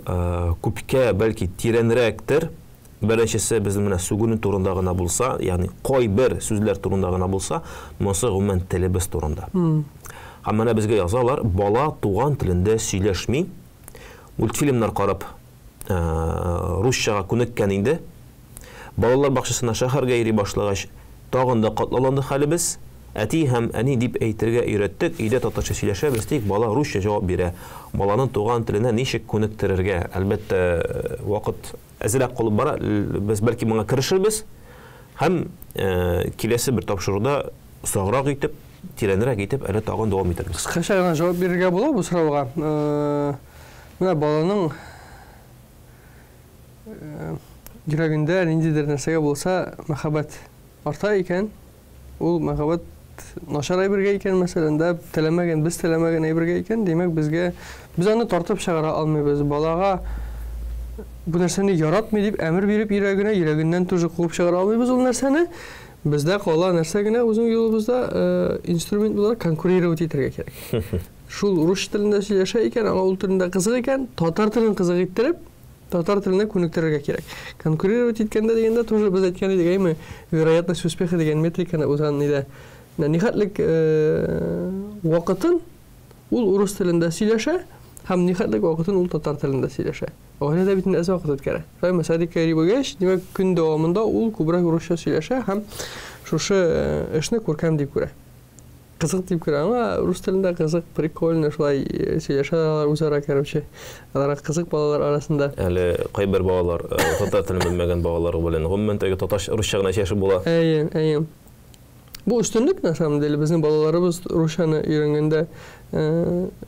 A: күпкә бәлки тирәнрәктер. Беренчесе безнең менә сүгенү турында гына булса, ягъни кайбер сүзләр турында гына булса, монысы гомумән телебез турында. Һәм менә безгә язалар, бала туган телендә сөйләшми, мультфильмнар карап, русчага күнеккән инде. Балалар бакчасына шәһәргә йөри башлагач, тагын да катлауланды хәлебез. Әти һәм әни дип әйтергә өйрәттек, өйдә татарча сөйләшәбез, тик бала русча җавап бирә. Баланы туган теленә ничек күнектерергә? Әлбәттә, вакыт әзрәк калып бара, без бәлки моңа керешербез һәм киләсе бер тапшыруда соңрак итеп, тирәнрәк итеп әле тагын дәвам итәрбез.
B: Кыскача гына җавап бирергә була бу сорауга. Менә баланың йөрәгендә ниндидер нәрсәгә булса мәхәббәт арта икән, ул мәхәббәт начар әйбергә икән, мәсәлән, дә, теләмәгән, без теләмәгән әйбергә икән, димәк, безгә без аны тартып чыгара алмыйбыз. Балага бу нәрсәне яратмый дип әмер биреп йөрәгенә, йөрәгеннән тоже куып чыгара алмыйбыз ул нәрсәне. Бездә кала нәрсә генә үзенең юлыбызда инструмент буларак конкурировать итәргә кирәк. Шул рус телендә сөйләшә икән, аңа ул телендә кызык икән, татар телен кызык иттереп, татар теленә күнектерергә кирәк. Конкурировать иткәндә дигәндә тоже без әйткән идек, әйме, вероятность успеха дигән метриканы узган нидә. Менә нихәтлек вакытын ул урыс телендә сөйләшә һәм нихәтлек вакытын ул татар телендә сөйләшә. Гаиләдә бит инде әз вакыт үткәрә. Шулаймы, садикка йөри белгәч, димәк, көн дәвамында ул күбрәк урысча сөйләшә һәм шушы эшне күркәм дип күрә. Кызык дип күрә. Аңа рус телендә кызык, прикольно шулай сөйләшә алар үзара, короче. Аларга кызык балалар арасында.
A: Әле кайбер балалар татар телен белмәгән балалар белән гомумән теге татар русча гына сөйләшеп була.
B: Әйе, әйе. Бу өстенлек на самом деле безнең балаларыбыз русчаны өйрәнгәндә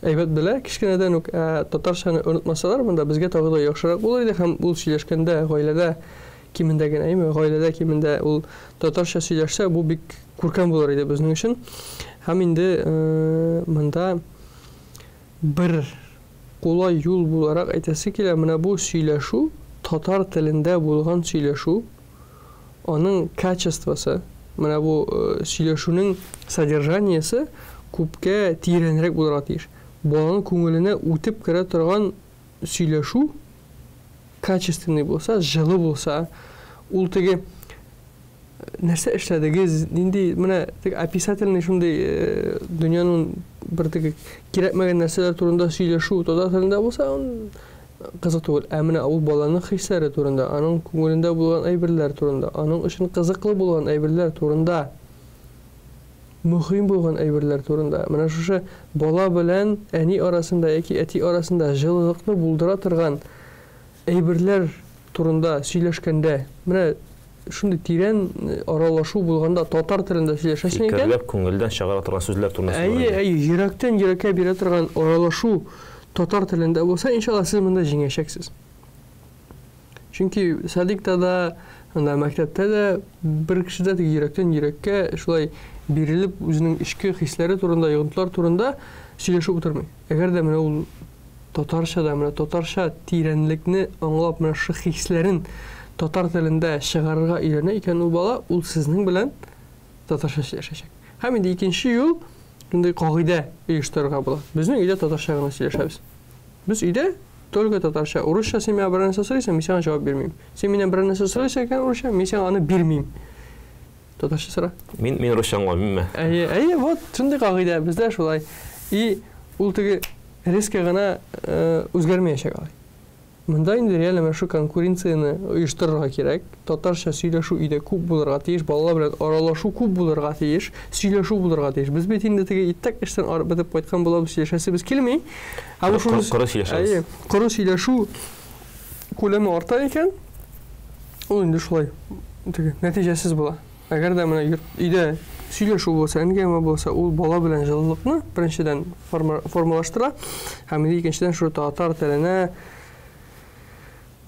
B: әйбәт белә кечкенәдән үк, ә татарчаны онытмасалар, монда безгә тагы да яхшырак булыр иде һәм ул сөйләшкәндә гаиләдә кимендә генә, әйме, гаиләдә кимендә ул татарча сөйләшсә, бу бик күркәм булыр иде безнең өчен. Һәм инде монда бер кулай юл буларак әйтәсе килә, менә бу сөйләшү, татар телендә булган сөйләшү, аның качествосы, менә бу сөйләшүнең содержаниесе күпкә тирәнрәк булырга тиеш. Баланың күңеленә үтеп керә торган сөйләшү качественный булса, җылы булса, ул теге нәрсә эшләдегез, нинди менә теге описательный шундый дөньяның бер теге кирәкмәгән нәрсәләр турында сөйләшү татар телендә булса, кызык түгел. Ә менә ул баланың хисләре турында, аның күңелендә булган әйберләр турында, аның өчен кызыклы булган әйберләр турында, мөһим булган әйберләр турында. Менә шушы бала белән әни арасында яки әти арасында җылылыкны булдыра торган әйберләр турында сөйләшкәндә, менә шундый тирән аралашу булганда татар телендә сөйләшәсең икән.
A: Фикерләп күңелдән чыгара торган сүзләр турында
B: сөйләгәндә. Әйе, әйе, йөрәктән йөрәккә бирә торган аралашу татар телендә булса, иншалла, сез монда җиңәчәксез. Чөнки садикта да, анда мәктәптә дә бер кеше дә теге йөрәктән йөрәккә шулай бирелеп үзенең эчке хисләре турында, йогынтылар турында сөйләшеп утырмый. Әгәр дә менә ул татарча да, менә татарча тирәнлекне аңлап, менә шушы хисләрен татар телендә чыгарырга өйрәнә икән ул бала, ул сезнең белән татарча сөйләшәчәк. Һәм инде икенче юл, шундый кагыйдә оештырырга була. Безнең өйдә татарча гына сөйләшәбез. Без өйдә только татарча. Урысча син миңа берәр нәрсә сорыйсың, мин сиңа җавап бирмим. Син миннән берәр нәрсә сорыйсың икән урысча, мин сиңа аны бирмим. Татарча сора.
A: Мин русча аңламыйм.
B: Әйе, әйе, вот шундый кагыйдә бездә шулай. И ул теге резко гына үзгәрмәячәк алай. Монда инде реально менә шу конкуренцияне оештырырга кирәк. Татарча сөйләшү өйдә күп булырга тиеш, балалар белән аралашу күп булырга тиеш, сөйләшү булырга тиеш. Без бит инде теге итәк эштән арып бетеп кайткан булабыз, сөйләшәсебез килми.
A: Ә бу шуны коры сөйләшәбез.
B: Әйе, коры сөйләшү күләме арта икән, ул инде шулай теге нәтиҗәсез була. Әгәр дә менә йорт өйдә сөйләшү булса, әңгәмә булса, ул бала белән җылылыкны беренчедән формалаштыра, һәм инде икенчедән шул татар теленә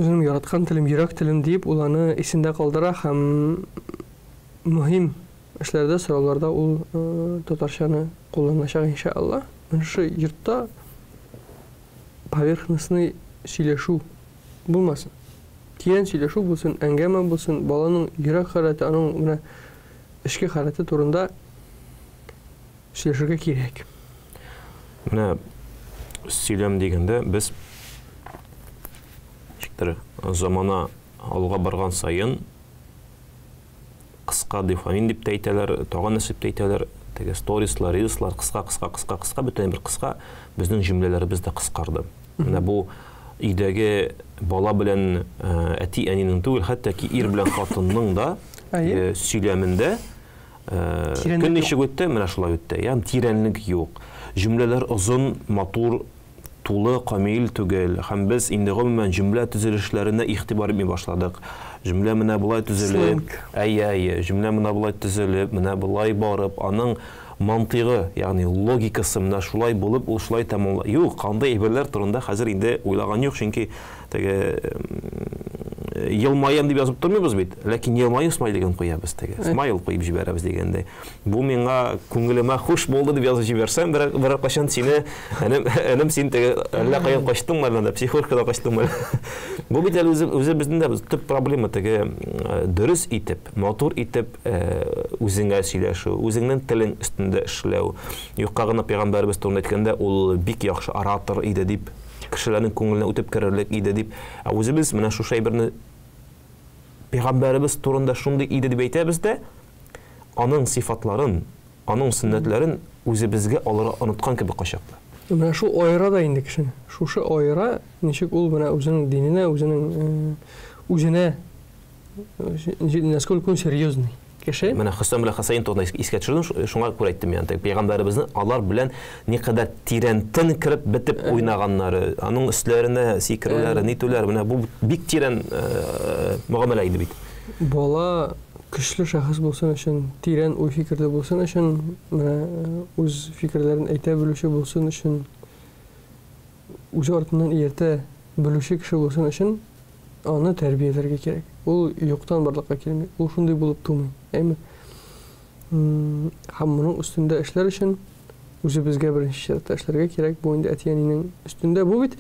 B: үзенең яраткан телем, йөрәк телем дип, ул аны исендә калдыра һәм мөһим эшләрдә, сорауларда ул татарчаны кулланачак, иншалла. Менә шушы йортта поверхностный сөйләшү булмасын. Тирән сөйләшү булсын, әңгәмә булсын, баланың йөрәк халәте, аның менә эчке халәте турында сөйләшергә кирәк.
A: Менә сөйләм дигәндә без ничектер замана алга барган саен кыска дофамин дип тә әйтәләр, тагын нәрсә дип тә әйтәләр, теге сторислар, рилслар кыска, кыска, кыска, кыска, бөтен бер кыска, безнең җөмләләребез дә кыскарды. Менә бу өйдәге бала белән әти-әнинең түгел, хәтта ки ир белән хатынның да сөйләмендә Көн ничек үтте, менә шулай үтте. Ягъни тирәнлек юк. Җөмләләр озын, матур, тулы, камил түгел. Һәм без инде гомумән җөмлә төзелешләренә игътибар итми башладык. Җөмлә менә болай төзелеп, әйе, әйе, җөмлә менә болай төзелеп, менә болай барып, аның мантыйгы, ягъни логикасы менә шулай булып, ул шулай тәмамла. Юк, андый әйберләр турында хәзер инде уйлаган юк, чөнки теге елмаям дип язып тормыйбыз бит, ләкин елмаю смайлигын куябыз теге. Смайл куеп җибәрәбез дигәндәй. Бу миңа күңелемә хуш булды дип язып җибәрсәм, бер бер кайчан сине, энем, энем син теге әллә каян качтыңмы әллә психушкадан качтыңмы? Бу бит әле үзе үзебезнең дә төп проблема теге дөрес итеп, матур итеп үзеңә сөйләшү, үзеңнең телең өстендә эшләү. Юкка гына пәйгамбәребез турында әйткәндә, ул бик яхшы оратор иде дип, кешеләрнең күңеленә үтеп керерлек иде дип. Ә үзебез менә шушы әйберне пәйгамбәребез турында шундый иде дип әйтәбез дә, аның сыйфатларын, аның сөннәтләрен үзебезгә алырга оныткан кебек кайчакта.
B: Менә шул аера да инде кешене. Шушы аера, ничек ул менә үзенең диненә, үзенең үзенә насколько он серьезный кеше.
A: Менә Хөсән белән Хәсәен турында искә төшердем, шуңа күрә әйттем мин. Пәйгамбәребезне алар белән никадәр тирәнтен кереп бетеп уйнаганнары, аның өсләренә сикерүләре, нитүләре, менә бу бик тирән мөгамәлә иде бит.
B: Бала көчле шәхес булсын өчен, тирән уй-фикерле булсын өчен, менә үз фикерләрен әйтә белүче булсын өчен, үзе артыннан ияртә белүче кеше булсын өчен аны тәрбияләргә кирәк. Ул юктан барлыкка килми, ул шундый булып тумый. Әйме? Һәм моның өстендә эшләр өчен үзебезгә беренче чиратта эшләргә кирәк. Бу инде әти-әнинең өстендә. Бу бит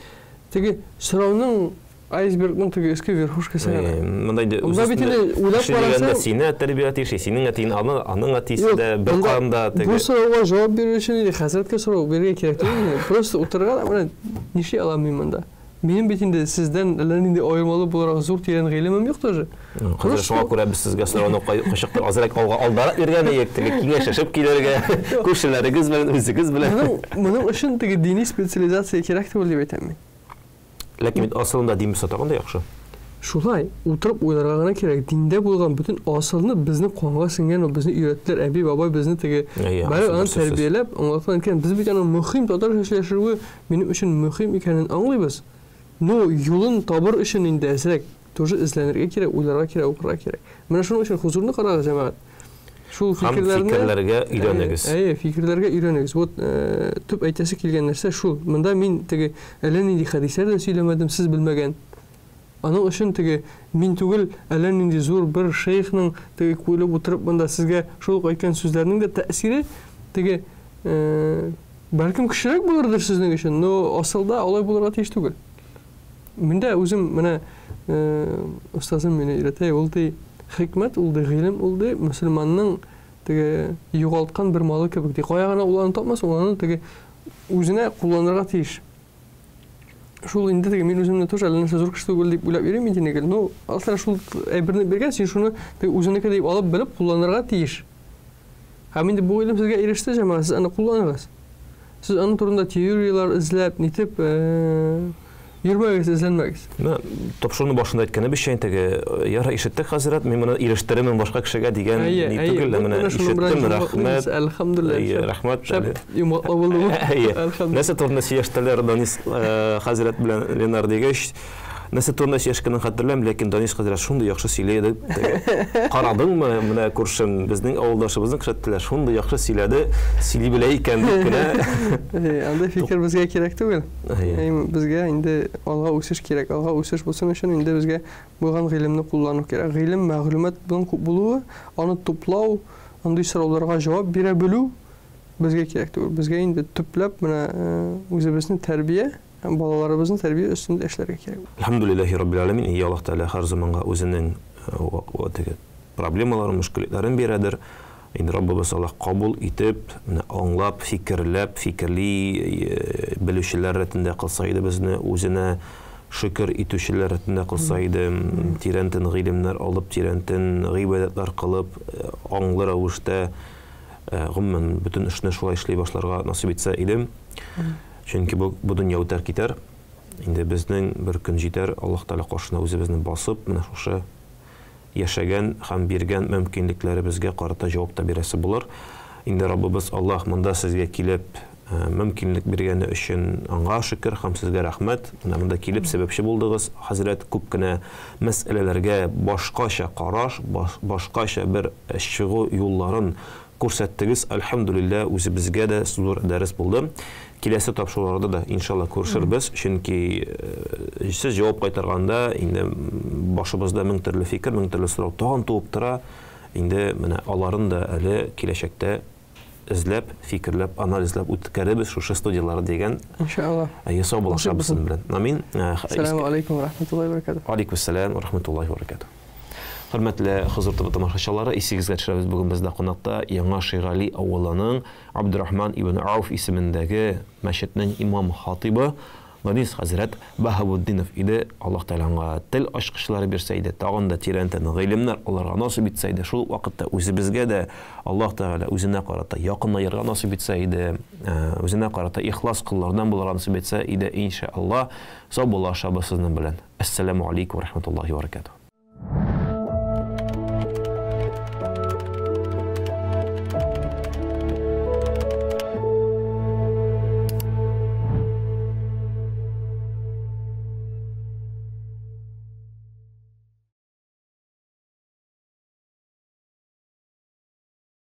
B: теге сорауның айсбергның теге өске верхушкасы гына.
A: Монда инде Монда бит инде уйлап карасаң, сине тәрбия тиеш, синең әтиең, аны, аның әтисе дә бер канда
B: теге. Бу сорауга җавап бирү өчен инде хәзрәткә сорау бирергә кирәк түгел. Просто утырырга да менә нишли алам мин монда? Минем бит инде сездән әллә нинди аермалы буларак зур тирән гыйлемем юк тоже.
A: Хәзер шуңа күрә без сезгә сорауны кайчакта азрак алга алдарак биргән идек, теге киңәшләшеп килергә, күршеләрегез белән, үзегез белән.
B: Моның өчен теге дини специализация кирәк түгел дип әйтәм мин.
A: Ләкин бит асылында дин булса тагын да яхшы.
B: Шулай, утырып уйларга гына кирәк. Диндә булган бөтен асылны безнең канга сеңгән, ул безне өйрәттеләр, әби, бабай безне теге бары аны тәрбияләп, аңлаткан икән. Без бит аның мөһим татарча сөйләшүе минем өчен мөһим икәнен аңлыйбыз. Но юлын табыр өчен инде әзрәк тоже эзләнергә кирәк, уйларга кирәк, укырга кирәк. Менә шуның өчен хозурны карагыз, җәмәгать. Шул
A: фикерләрне фикерләргә өйрәнегез.
B: Әйе, фикерләргә өйрәнегез. Вот төп әйтәсе килгән нәрсә шул. Монда мин теге әллә нинди хәдисләр дә сөйләмәдем, сез белмәгән. Аның өчен теге мин түгел, әллә нинди зур бер шейхның теге куелып утырып монда сезгә шул ук әйткән сүзләрнең дә тәэсире теге бәлкем көчлерәк булырдыр сезнең өчен, но асылда алай булырга тиеш түгел. Мин дә үзем менә остазым мине өйрәтә, ул ди, хикмәт ул ди, гыйлем ул ди, мөселманның теге югалткан бер малы кебек ди. Кая гына ул аны тапмас, ул аны теге үзенә кулланырга тиеш. Шул инде теге мин үземне тоже әллә нәрсә зур кеше түгел дип уйлап йөрим инде гел. Ну, Аллаһ шул әйберне биргән, син шуны теге үзенеке дип алып белеп кулланырга тиеш. Һәм инде бу гыйлем сезгә иреште, җәмәгать, сез аны кулланыгыз. Сез аның турында теорияләр эзләп, нитеп, йөрмәгез, эзләнмәгез.
A: Менә тапшыруның башында әйткәнебезчә, теге, яра ишеттек, хәзрәт, мин моны ирештерермен башка кешегә дигән ни түгел, менә ишеттем, рәхмәт.
B: Әлхәмдүлилләһ.
A: Рәхмәт.
B: Шәп йомгаклау булды бу.
A: Нәрсә турында сөйләштеләр Данис хәзрәт белән Ленар дигәч, Нәрсә турында сөйләшкәнен хәтерләмим, ләкин Данис хәзрәт шундый яхшы сөйли иде. Карадыңмы, менә күршем, безнең авылдашыбызны күрсәттеләр, шундый яхшы сөйләде, сөйли белә икән дип кенә.
B: Андый фикер безгә кирәк түгел. Безгә инде алга үсеш кирәк. Алга үсеш булсын өчен инде безгә булган гыйлемне куллану кирәк. Гыйлем, мәгълүматның күп булуы, аны туплау, андый сорауларга җавап бирә белү безгә кирәк түгел. Безгә инде төпләп менә үзебезне тәрбия Һәм балаларыбызны тәрбия өстендә эшләргә кирәк.
A: Әлхәмдүлилләһи раббил әләмин, и Аллаһ Тәгалә һәр заманга үзенең теге проблемаларын, мөшкелетләрен бирәдер. Инде Раббыбыз Аллаһ кабул итеп, менә аңлап, фикерләп, фикерли белүчеләр рәтендә кылса иде безне, үзенә шөкер итүчеләр рәтендә кылса иде, тирәнтен гыйлемнәр алып, тирәнтен гыйбадәтләр кылып, аңлы рәвештә, гомумән, бөтен эшне шулай эшли башларга насыйп итсә иде. Чөнки бу, бу дөнья үтәр китәр. Инде безнең бер көн җитәр, Аллаһ Тәгалә каршына үзебезне басып, менә шушы яшәгән һәм биргән мөмкинлекләребезгә карата җавап та бирәсе булыр. Инде Раббыбыз Аллаһ монда сезгә килеп мөмкинлек биргәне өчен аңа шөкер һәм сезгә рәхмәт. Менә монда килеп сәбәпче булдыгыз, хәзрәт, күп кенә мәсьәләләргә башкача караш, башкача бер чыгу юлларын күрсәттегез. Әлхәмдүлилләһ, үзебезгә дә зур дәрес булды. Киләсе тапшыруларда да, иншалла, күрешербез, чөнки сез җавап кайтарганда инде башыбызда мең төрле фикер, мең төрле сорау тагын туып тора. Инде менә аларын да әле киләчәктә эзләп, фикерләп, анализлап үткәрербез шушы студияләр дигән.
B: Иншалла.
A: Әйе, сау булашабыз сезнең белән. Амин.
B: Ассаламу алейкум ва рахматуллахи ва баракатуh.
A: Алейкум ассалам ва рахматуллахи ва баракатуh. Хөрмәтле Хозур ТВ тамашачылары, исегезгә төшерәбез, бүген бездә кунакта Яңа Шигали авылының Абдурахман ибн Ауф исемендәге мәчетнең имам-хатыйбы Данис хәзрәт Баһаутдинов иде. Аллаһ Тәгалә аңа тел ачкычлары бирсә иде, тагын да тирәнтен гыйлемнәр алырга насыйп итсә иде. Шул ук вакытта үзебезгә дә Аллаһ Тәгалә үзенә карата якынаерга насыйп итсә иде, үзенә карата ихлас коллардан булырга насыйп итсә иде, иншәАллаһ. Саубуллашабыз сезнең белән. Әссәламү алейкум ва рахматуллаһи ва баракатуһ.